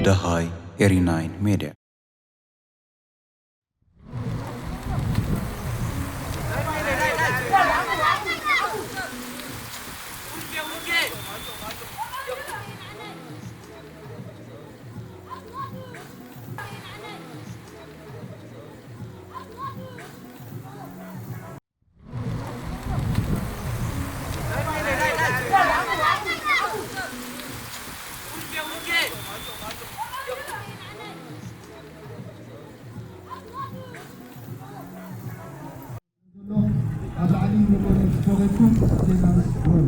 ደሃይ ኤሪ ናይን ሜድያ። ኣብ ላዕሊ ንጎኒ ተሰቒልኩም ዜና ምስ በሉ።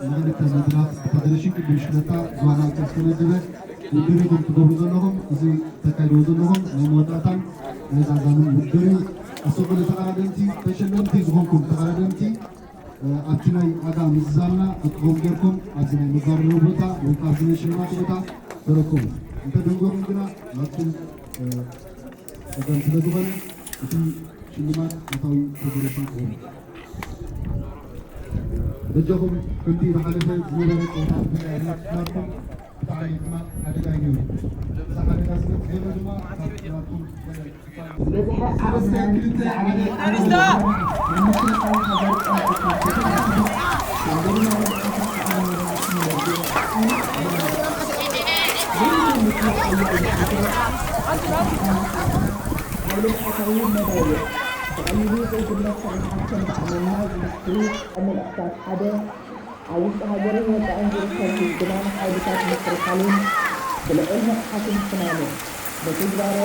ንክልተ መድረኽ ብፈደረሽን ቅድም ሽነታ ዞባና ዝተመደበ ውድድር ኢኹም ትገብሩ ዘለኹም። እዚ ተካይድዎ ዘለኹም ናይ መወዳእታን ናይ ዛዛምን ውድድር እዩ። ኣስተውዕሉ ተቐዳደምቲ፣ ተሸለምቲ ዝኾንኩም ተቐዳደምቲ፣ እ፣ ኣብቲ ናይ ዋጋ ምዝዛምና ዕቅቦም ጌርኩም ኣብዚ ናይ መዛረቢ ቦታ ወይ ካብዚ ናይ ሽልማት ቦታ ተረከቡ። እንተ ደንጎኹም ግና ናብኩም፣ እ፣ ጸገም ስለ ዝኾነ እቲ ሽልማት ኣታዊ ፈደረሽን ክኸውን። በጃኹም ከምቲ ዝሓለፈ ዝነበረ ጸወታ ብፍላይ ኣብ ናትኩም ብጣዕሚ ድማ ሓደጋ እዩ ነይሩ። እዚ ሓደጋ ስለ ዝገበረ ድማ ካብ ናትኩም ዝበዝሐ ኣርእስቲ ክልተ ሓደ ዓለም ለኻዊ መዳየ ተቐይሩ ዘይግመት ስርዓት ከም ዓለምና ዝምስክሩ ኣብ መልእኽታት ሓደ ኣብ ውሽጢ ሃገርን ወጻእን ዝርከብ ህዝብና ንሓይልታት ምክልኻልን ብልዑል ንቕሓትን ፍናንን በትግባረ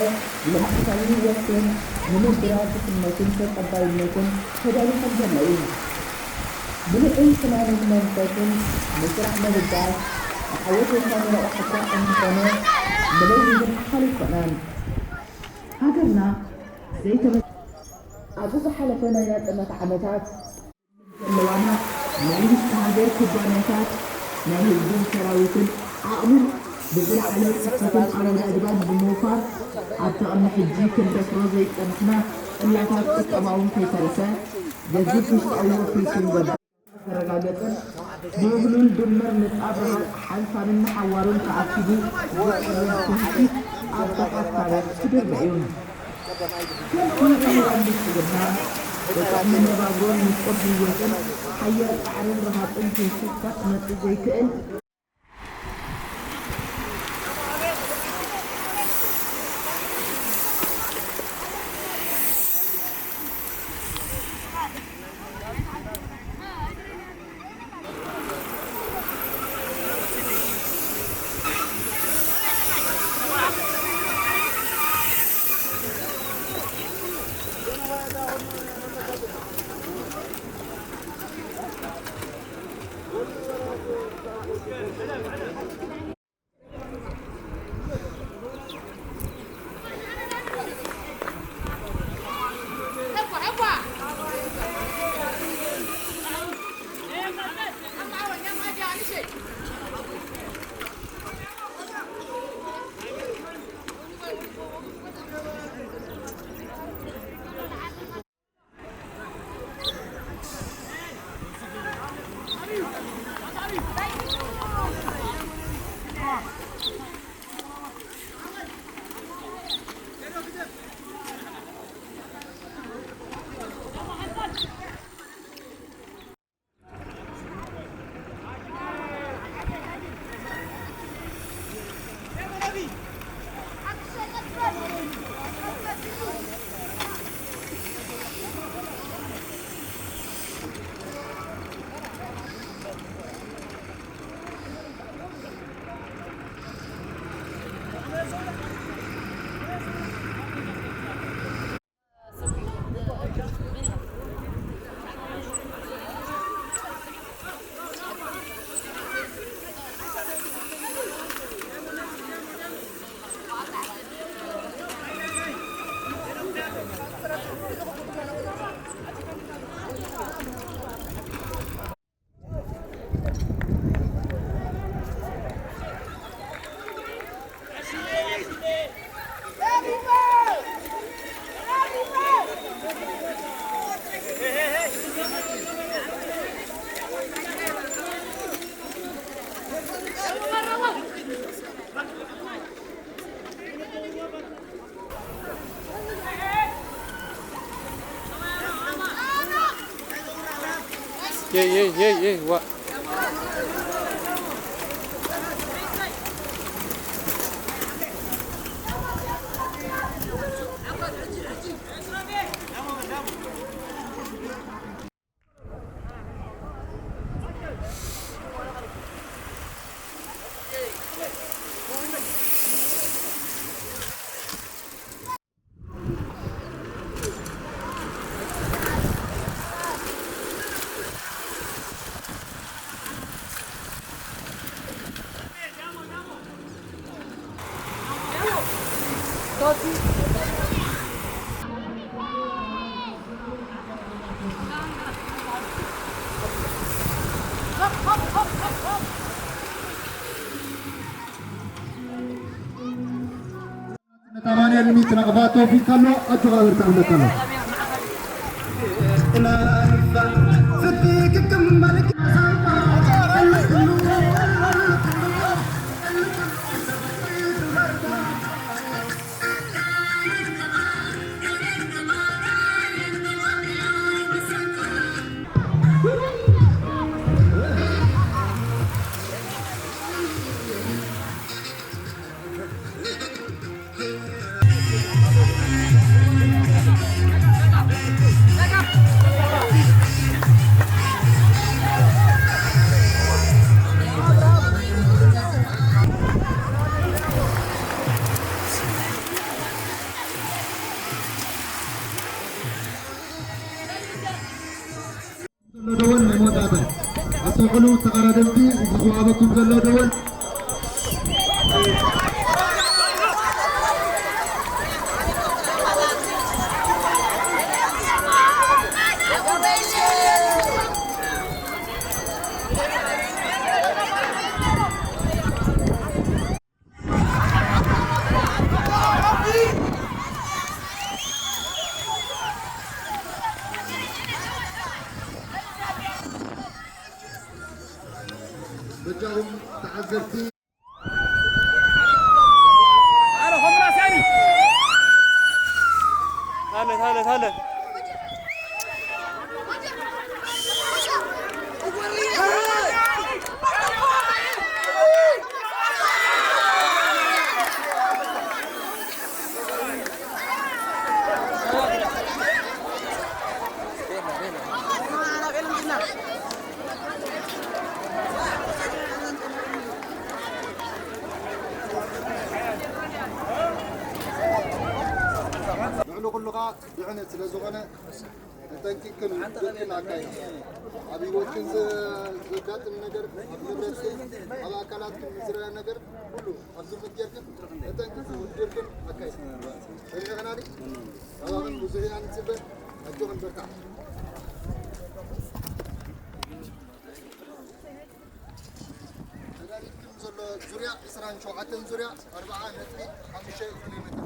ልምዓታዊ ህይወትን ንምድራት ድኽነትን ተቐባይነትን ተዳልዩ ከም ዘሎ እዩ። ብልዑል ፍናንን መንፈስን ንስራሕ ምብጋስ ንዓወት ወሳኒ ረቋሕታ ከምዝኾነ ምልውዋጥ ሓል ኣይኮነን። ሃገርና ዘይተመ ኣብ ዝሓለፈ ናይ ናጽነት ዓመታት ዘለዋና ናይ ውሽጢ ሃገር ኩባንያታት ናይ ህዝብን ሰራዊትን ዓቕሚ ብዝለዓለ ጽፈትን ኣወዳድባን ብምውፋር ኣብቲ ቅድሚ ሕጂ ክንደፍሮ ዘይጸናሕና ጽላታት ቁጠባውን ከይተረፈ ገዚፍ ውሽጣዊ ወፍሪ ክንገብር ዘረጋገጸን ብውህሉል ድምር ንጻብ ረሃብ ሓንሳብን ንሓዋሩን ተኣኪቡ ዝቐርብ ትምክሕቲ ኣብ ተሓታረት ክድርበ እዩ። ከም ኩሉ ምሁራን ብልጽግና ብጥዕሚ መነባብሮን ምስጢር ህይወትን ሓያል ጻዕርን ረሃጽን ከይሰካ ክመጽእ ዘይክእል Yey, yey, yey, yey, wa. ንታማንኤል ሚት ናቕፋ ተውፊቅ ኣሎ ኣተባብር ተቐምጠት ኣሎ። ዘሎ ደወል ናይ መወዳእታ። ኣስተውዕሉ ተቐዳደምቲ፣ እዚ ዝወሃበኩም ዘሎ ደወል። በጃኹም ተዓዘብቲ። ልዕሊ ኩሉ ኸኣ ድሕነት ስለ ዝኾነ፣ ተጠንቂቕክን ውድድርክን ኣካይዳ። ኣብ ህይወትክን ዘ-፣ ዘጋጥም ነገር፣ ኣብ ንብረትክን፣ ኣብ ኣካላትክን ንዝረአ ነገር ኩሉ ኣብ ግምት ጌርክን ተጠንቂቕክን ውድድርክን ኣካይዳ። ሰሚዕኽናኒ? ካባኽን ብዙሕ ኢና ንጽበ። ኣጆኽን በርትዓ። ተዳሊልኩም ዘሎ ዙርያ ዕስራን ሸውዓተን ዙርያ ኣርብዓ ነጥቢ ሓሙሽተ ኪሎ ሜትር።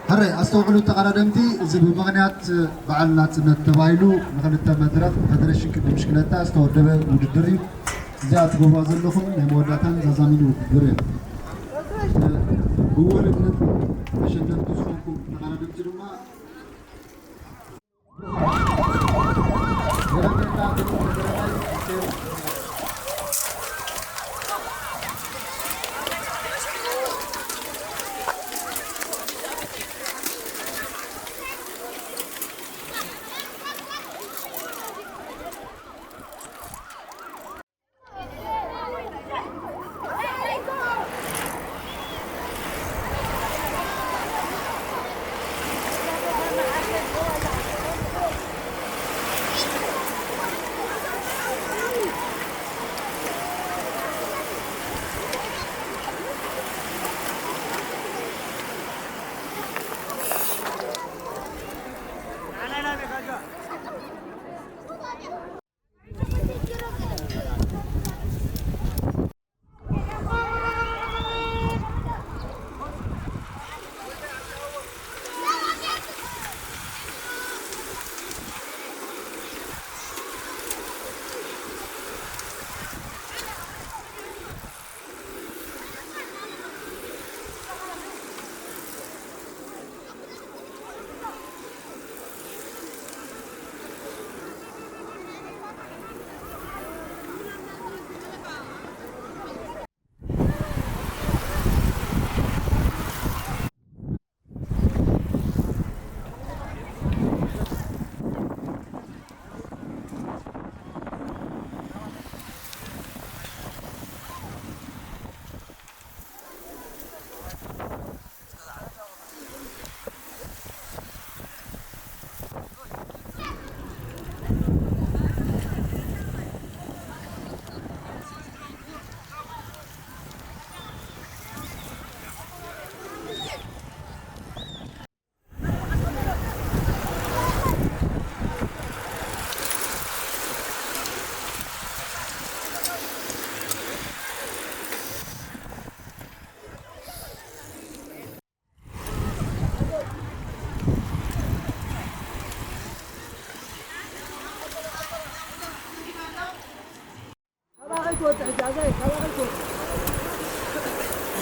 ሕራይ ኣስተውዕሉ ተቐዳደምቲ፣ እዚ ብምኽንያት በዓል ናጽነት ተባሂሉ ንኽልተ መድረኽ ብፈደረሽን ቅድድም ብሽክለታ ዝተወደበ ውድድር እዩ። እዚኣ ትገብሩዋ ዘለኹም ናይ መወዳእታን ዛዛሚን ውድድር እያ። ብውህደት ነጥቢ ተሸለምቲ ዝኾንኩም ተቐዳደምቲ ድማ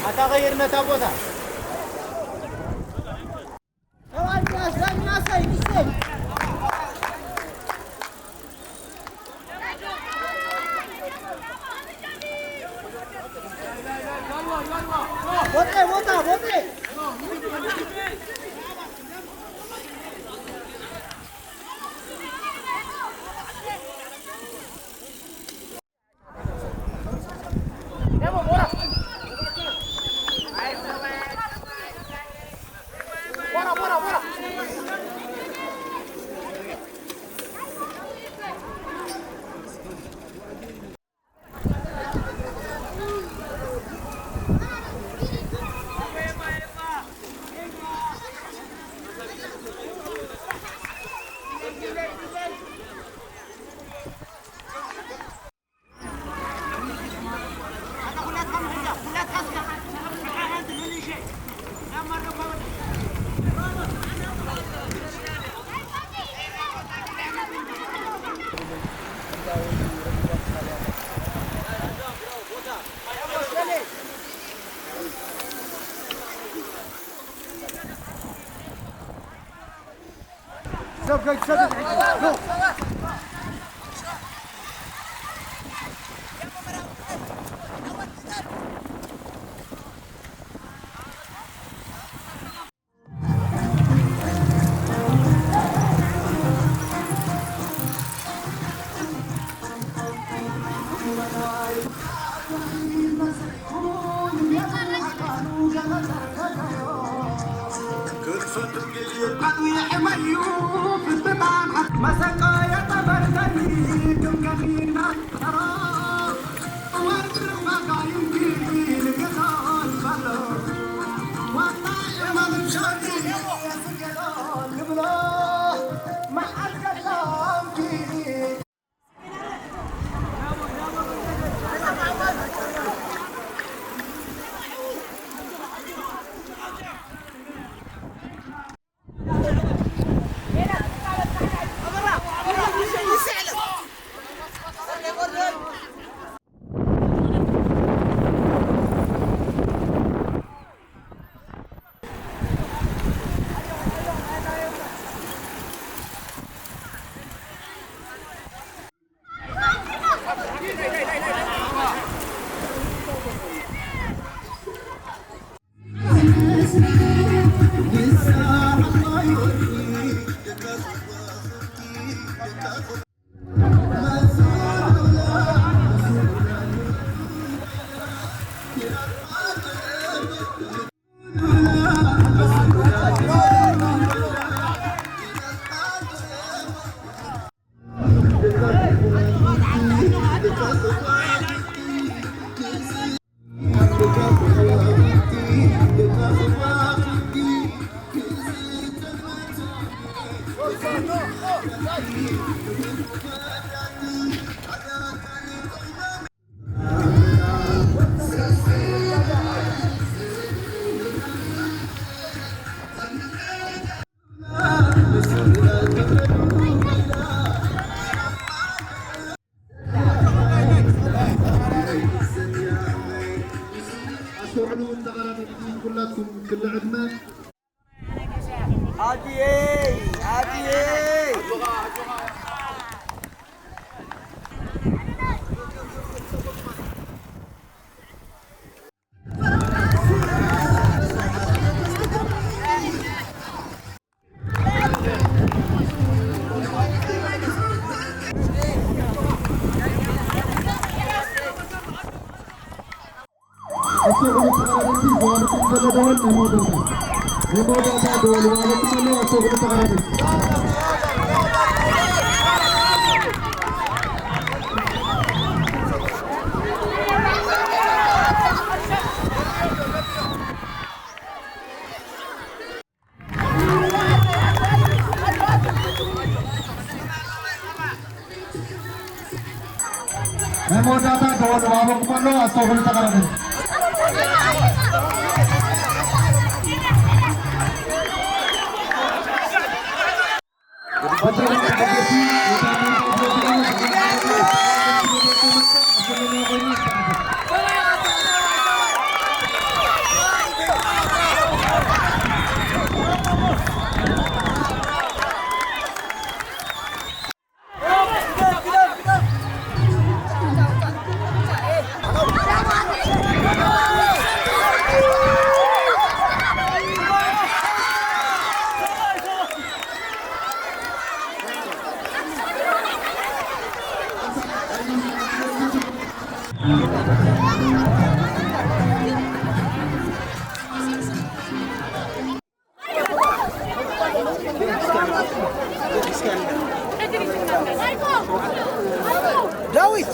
ኣታ ቀይር ነታ ቦታ። ኣስተውዕሉ ተቐራረብቲ ኩላትኩም ክሊ ዕድመ። ኣድየይ፣ ኣድየይ። ኣስተውዕሉ ተቐራረብቲ፣ ዝዋሃበኩም ዘሎ ደወል ናይ መወዳእታ፣ ናይ መወዳእታ ደወል ይዋሃበኩም ኣሎ። ኣስተውዕሉ ተቐራረብቲ። ናይ መወዳእታ ደወል ዝወሃበኩም ኣሎ፣ ኣስተውዕሉ ተቐራረብቲ። ዳዊት፣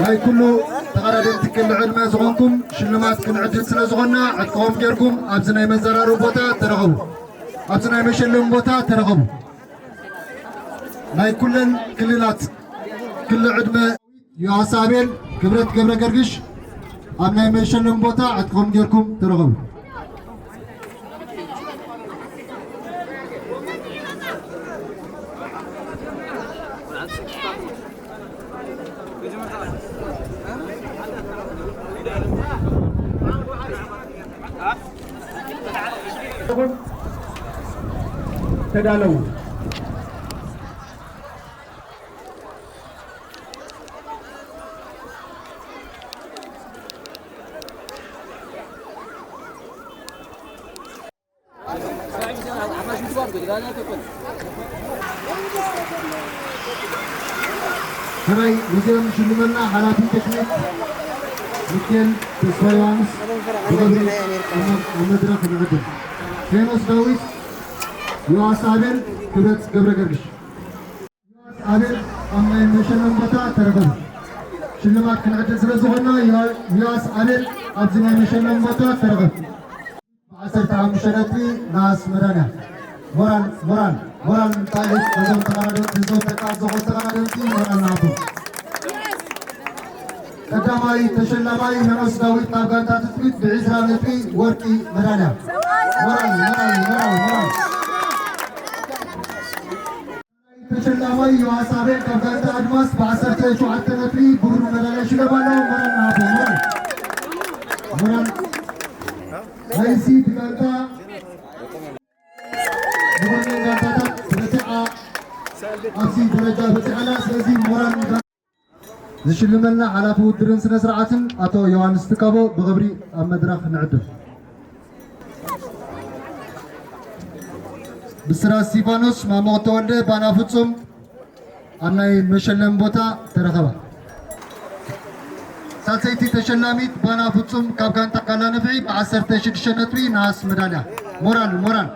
ናይ ኩሉ ተቐዳደምቲ ክሊ ዕድመ ዝኾንኩም ሽልማት ክንዕድል ስለ ዝኾንና ዕጥቅኹም ጌርኩም ኣብዚ ናይ መዘራረቢ ቦታ ተረኸቡ። ኣብዚ ናይ መሸለሚ ቦታ ተረኸቡ። ናይ ኩለን ክልላት ክሊ ዕድመ ዮሃስ ኣቤል፣ ክብረት ገብረ ገርግሽ ኣብ ናይ መሸለም ቦታ ዕጥቆም ጌርኩም ተረኸቡ። ተዳለዉ። ሕራይ ሙዚየም ሽልመና ሓላፊ ቴክኒክ ሚካኤል ተስፋ ዮሃንስ ብኽብሪ ኣብ መድረኽ ንዕድም። ሄኖስ ዳዊት ዮሃስ ኣቤል ክብረት ገብረ ገርግሽ። ዮሃስ ኣቤል ኣብ ናይ መሸለም ቦታ ተረኸቡ። ሽልማት ክንዕድል ስለ ዝኾንና ዮሃስ ኣቤል ኣብዚ ናይ መሸለም ቦታ ተረኸቡ። ብዓሰርተ ሓሙሽተ ነጥቢ ናስ መዳልያ። ሞራል ሞራል ሞራል ንጣይሽ ነዞም ተቐዳደምቲ፣ ነዞም ተቃ ዝኾኑ ተቐዳደምቲ ሞራል ንሃቦም። ቀዳማይ ተሸላማይ ሄኖስ ዳዊት ካብ ጋንታ ትጽቢት ብዕስራ ነጥቢ ወርቂ መዳልያ። ሞራል ሞራል ሞራል ሞራል። ተሸላማይ ዮሃስ ኣቤል ካብ ጋንታ ኣድማስ ብዓሰርተ ሸውዓተ ነጥቢ ብሩር መዳልያ ሽለም ኣሎ። ሞራል ንሃቦም። ሞራል ሞራል ናይዚ ብጋንታ ዝኾነ ጋንታታት ብረቲዓ ኣብዚ ደረጃ በፂሓና። ስለዚ ሞራል ዝሽልመልና ሓላፊ ውድድርን ስነ ስርዓትን ኣቶ ዮሃንስ ትካቦ ብኽብሪ ኣብ መድረኽ ንዕድም። ብስራት እስቲፋኖስ ማሞቕ ተወልደ ባና ፍጹም ኣብ ናይ መሸለም ቦታ ተረኸባ። ሳልሰይቲ ተሸላሚት ባና ፍጹም ካብ ጋንታ ጋላ ነፍሒ ብዓሰርተ ሽዱሽተ ነጥቢ ነሃስ መዳልያ። ሞራል ሞራል።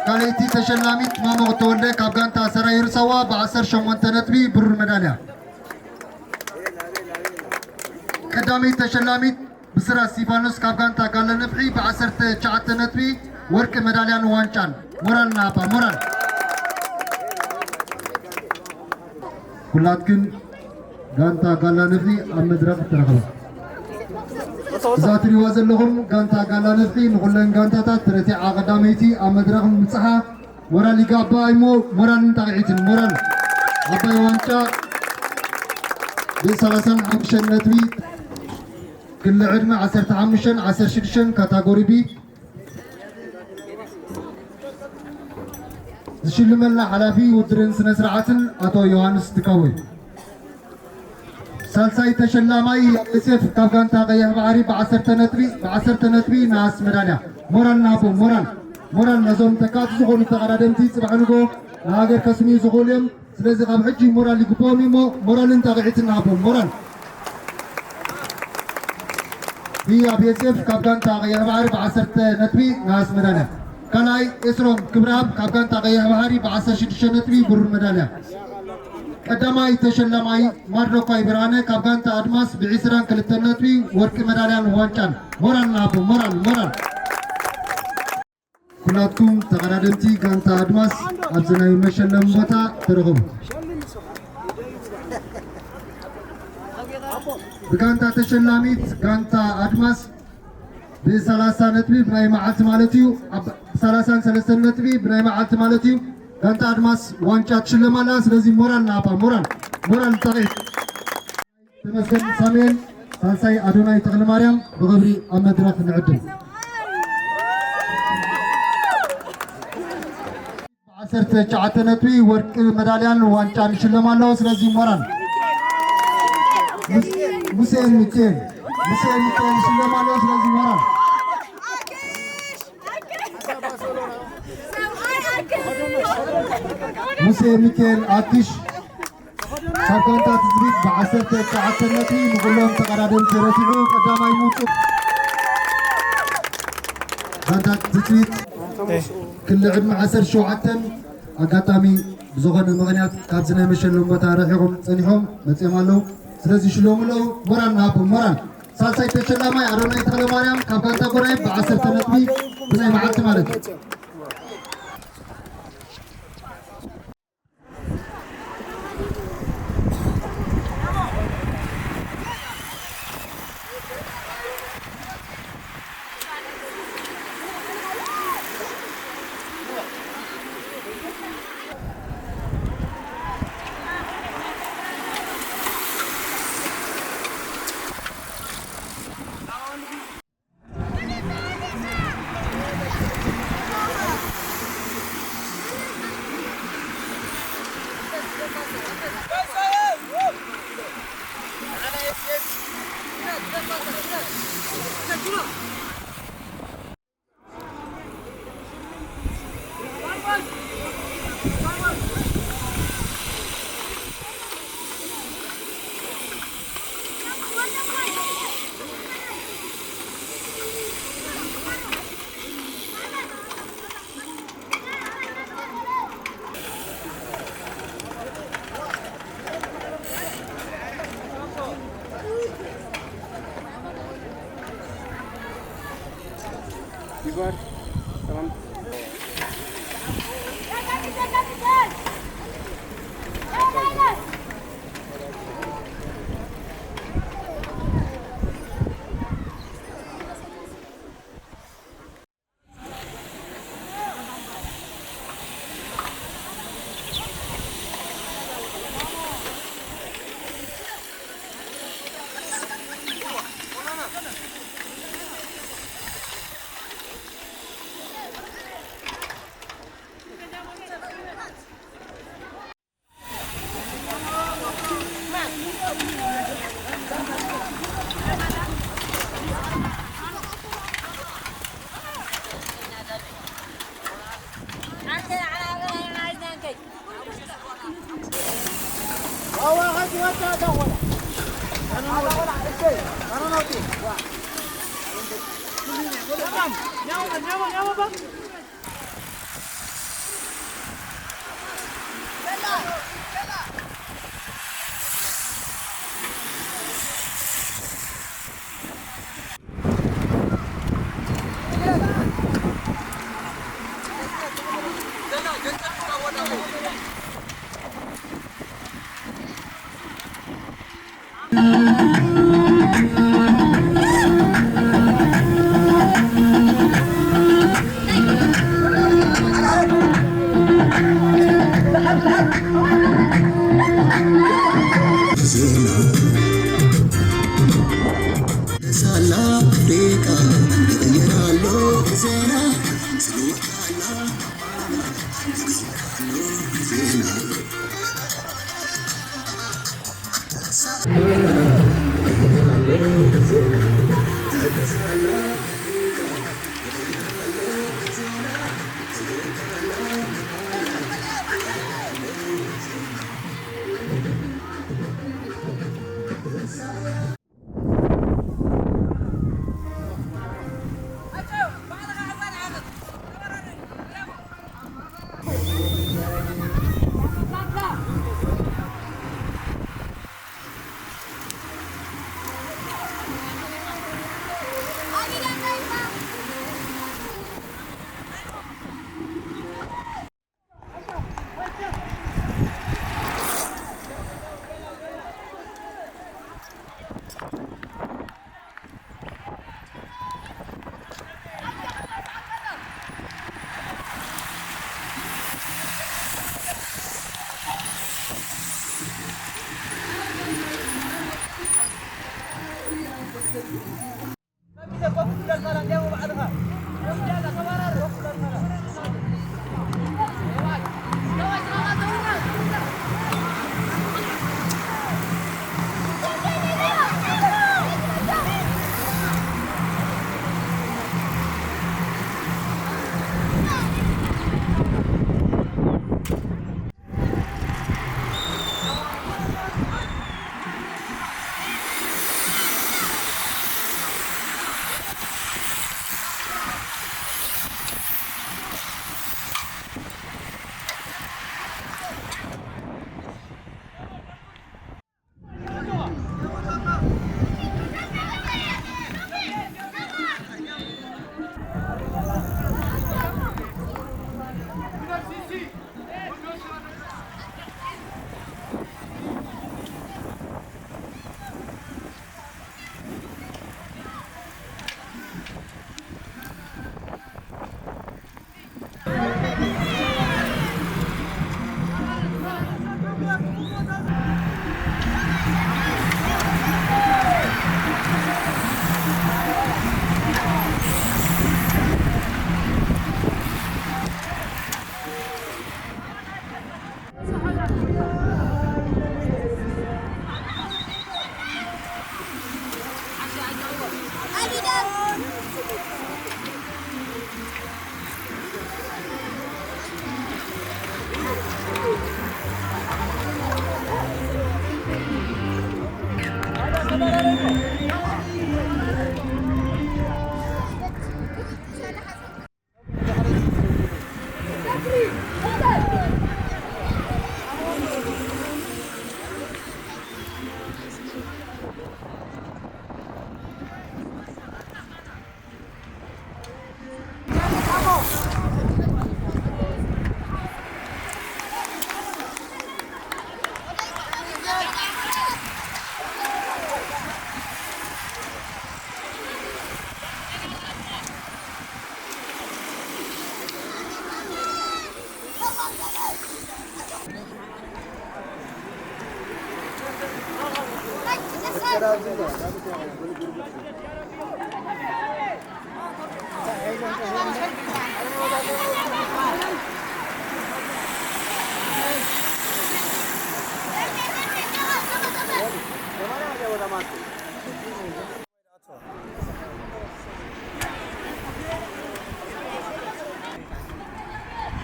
ካልኣይቲ ተሸላሚት ማሞቕ ተወልደ ካብ ጋንታ ሰራይ ርሳዋ ብዓሰርተ ሸሞንተ ነጥቢ ብሩር መዳልያ። ቀዳመይቲ ተሸላሚት ብስራት እስቲፋኖስ ካብ ጋንታ ጋላ ነፍሒ ብዓሰርተ ትሽዓተ ነጥቢ ወርቂ መዳልያን ዋንጫን። ሞራል ንሃባ ሞራል። ኩላትክን ጋንታ ጋላ ነፍሒ ኣብ መድረኽ ተረኸባ። እዛ ትሪእዋ ዘለኹም ጋንታ ጋላ ነፍሒ ንኹለን ጋንታታት ረቲዓ ቀዳመይቲ ኣብ መድረኽ ምብጽሓ ሞራል ይጋባ እሞ ሞራልን ጣቕዒትን። ሞራል ዓባይ ዋንጫ ብሰላሳን ሓሙሽተን ነጥቢ ክሊ ዕድመ ዓሰርተ ሓሙሽተን ዓሰርተ ሽዱሽተን ካታጎሪ ቢ ዝሽልመላ ሓላፊ ውድድርን ስነ ስርዓትን ኣቶ ዮሃንስ ትካቦ እዩ። ሳልሳይ ተሸላማይ ዮሴፍ ካብ ጋንታ ቀይሕ ባሕሪ ብዓሰርተ ነጥቢ፣ ብዓሰርተ ነጥቢ ነሃስ መዳልያ። ሞራል ንሃቦም፣ ሞራል፣ ሞራል ነዞም ተካእቲ ዝኾኑ ተቐዳደምቲ ጽባሕ ንግሆ ንሃገር ከስንዩ ዝኽእሉ እዮም። ስለዚ ካብ ሕጂ ሞራል ይግብኦም እሞ ሞራልን ጣቕዒትን ንሃቦም፣ ሞራል። ህያብ ዮሴፍ ካብ ጋንታ ቀይሕ ባሕሪ ብዓሰርተ ነጥቢ ነሃስ መዳልያ። ካልኣይ ኤስሮም ክብረኣብ ካብ ጋንታ ቀይሕ ባሕሪ ብዓሰርተ ሽዱሽተ ነጥቢ ብሩር መዳልያ። ቀዳማይ ተሸላማይ ማርዶካይ ብርሃነ ካብ ጋንታ ኣድማስ ብዕስራን ክልተን ነጥቢ ወርቂ መዳልያን ዋንጫን። ሞራል ንሃቦም፣ ሞራል፣ ሞራል። ኩላትኩም ተቐዳደምቲ ጋንታ ኣድማስ ኣብዚ ናይ መሸለም ቦታ ተረኸቡ። ብጋንታ ተሸላሚት ጋንታ ኣድማስ ብሰላሳ ነጥቢ ብናይ መዓልቲ ማለት እዩ። ኣብ ሰላሳን ሰለስተን ነጥቢ ብናይ መዓልቲ ማለት እዩ። ጋንታ ኣድማስ ዋንጫ ትሽለም ኣላ። ስለዚ ሞራል ንሃባ፣ ሞራል፣ ሞራል ጣቕዒት። ተመስገን ሳሙኤል፣ ሳልሳይ ኣዶናይ ተኽለማርያም ብኽብሪ ኣብ መድረኽ ንዕድም። ዓሰርተ ትሽዓተ ነጥቢ ወርቂ መዳልያን ዋንጫን ይሽለም ኣለዉ። ስለዚ ሞራል ሙስ-፣ ሙሴ ሚካኤል፣ ሙሴ ሚካኤል ይሽለም ኣለዉ። ስለዚ ሞራል ሙሴ ሚካኤል ኣኪሽ ካብ ጋንታ ትጽቢት ብዓሰርተ ትሽዓተ ነጥቢ ንኹሎም ተቐዳደምቲ ረቲዑ ቀዳማይ ምውጽኡ። ጋንታ ትጽቢት ክሊ ዕድመ ዓሰርተ ሸውዓተን ኣጋጣሚ ብዝኾነ ምኽንያት ካብዚ ናይ መሸለም ቦታ ርሒቖም ጸኒሖም መጺኦም ኣለዉ። ስለዚ ሽለሙ ኣለዉ። ሞራል ንሃቦም፣ ሞራል። ሳልሳይ ተሸላማይ ኣዶናይ ተኽለማርያም ካብ ጋንታ ጎናይ ብዓሰርተ ነጥቢ ብናይ መዓልቲ ማለት እዩ። ይግበር። ሰላም።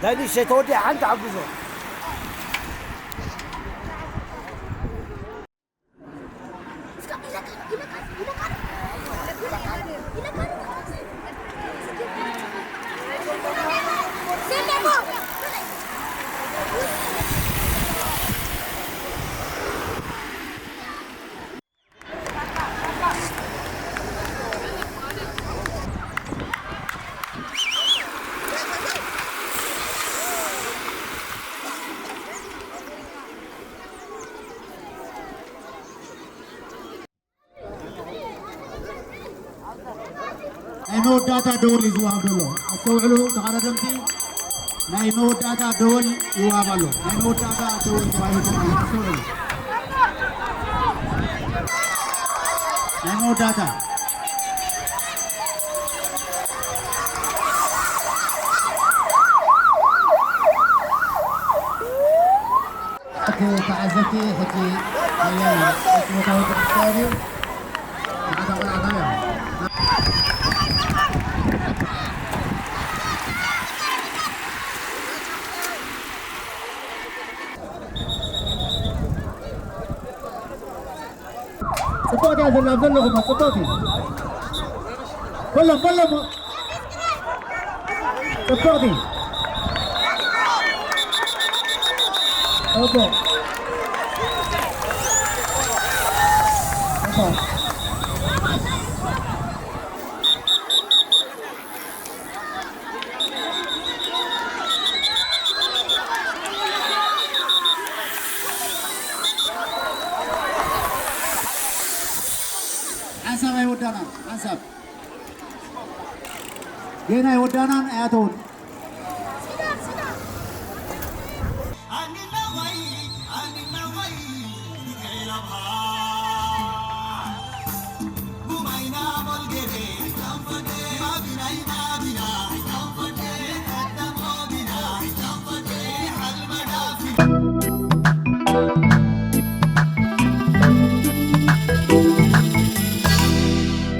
ዳኒሽ ተወዲኣ ሓንቲ ሓጉዞ። ናይ መወዳእታ ደወል እዩ ዝወሃብ ዘሎ። ኣስተውዕሉ ተቐዳደምቲ፣ ናይ መወዳእታ ደወል ይወሃብ ኣሎ። ናይ መወዳእታ ደወል ተባሂሉ ኣሎ። ኣስተውዕሉ። ናይ መወዳእታ። ተዓዘብቲ፣ ሕጂ ኣየር ቦታዊ ክሳብ እዩ። ንዓታ ቆልዓ ካበይ? ጽቡቕ ድያ ዘላ? ኣብ ዘለኹሞ ጽቡቕ ድዩ? በሎም፣ በሎም። ጽቡቕ ድዩ? ጽቡቕ። ጽቡቕ። ሓንሳብ ኣይወዳናን፣ ሓንሳብ ገና ኣይወዳናን፣ ኣይኣተውን።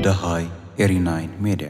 ደሃይ ኤሪ ናይን ሜድያ።